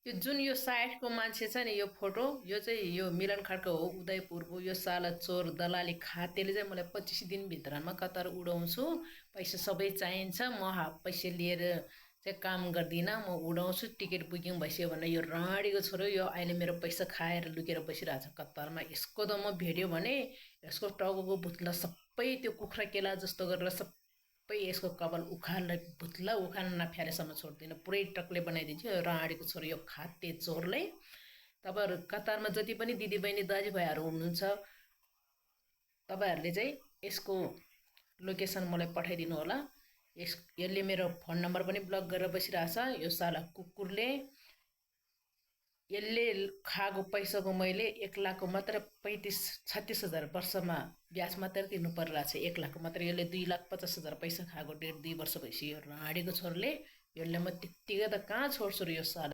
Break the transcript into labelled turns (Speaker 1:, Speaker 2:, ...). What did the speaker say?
Speaker 1: यो जुन यो साइटको मान्छे छ नि यो फोटो यो चाहिँ यो मिलन खड्का हो उदयपुरको। यो साला चोर दलाली खातेले चाहिँ मलाई 25 दिनभित्रमा कतार उडाउँछु, पैसा सबै चाहिन्छ, म हाफ पैसा लिएर चाहिँ काम गर्दिनँ, म उडाउँछु, टिकट बुकिङ भइसक्यो भने यो राँडीको छोरो यो अहिले मेरो पैसा खाएर लुकेर बसिरहेको छ कतारमा। यसको त म भेट्यो भने यसको टाउकोको भुत्ला सबै त्यो कुखुरा केला जस्तो गरेर सबै यसको कपाल उखालेर भुत्ला उखाल्न नफ्यालेसम्म छोड्दिनँ, पुरै टक्ले बनाइदिन्छु यो राँडीको छोरो यो खाते चोरलाई। तपाईँहरू कतारमा जति पनि दिदीबहिनी दाजुभाइहरू हुनुहुन्छ तपाईँहरूले चाहिँ यसको लोकेसन मलाई पठाइदिनु होला। यसले मेरो फोन नम्बर पनि ब्लक गरेर बसिरहेछ यो साला कुकुरले। यसले खाएको पैसाको मैले 1 लाखको मात्र 35-36 हजार वर्षमा ब्याज मात्र तिर्नु परिरहेछ। 1 लाखको मात्र यसले 2,50,000 पैसा खाएको 1.5-2 वर्ष भइसक्यो राँडीको छोरले। यसले म त्यत्तिकै त कहाँ छोड्छु र यो साला।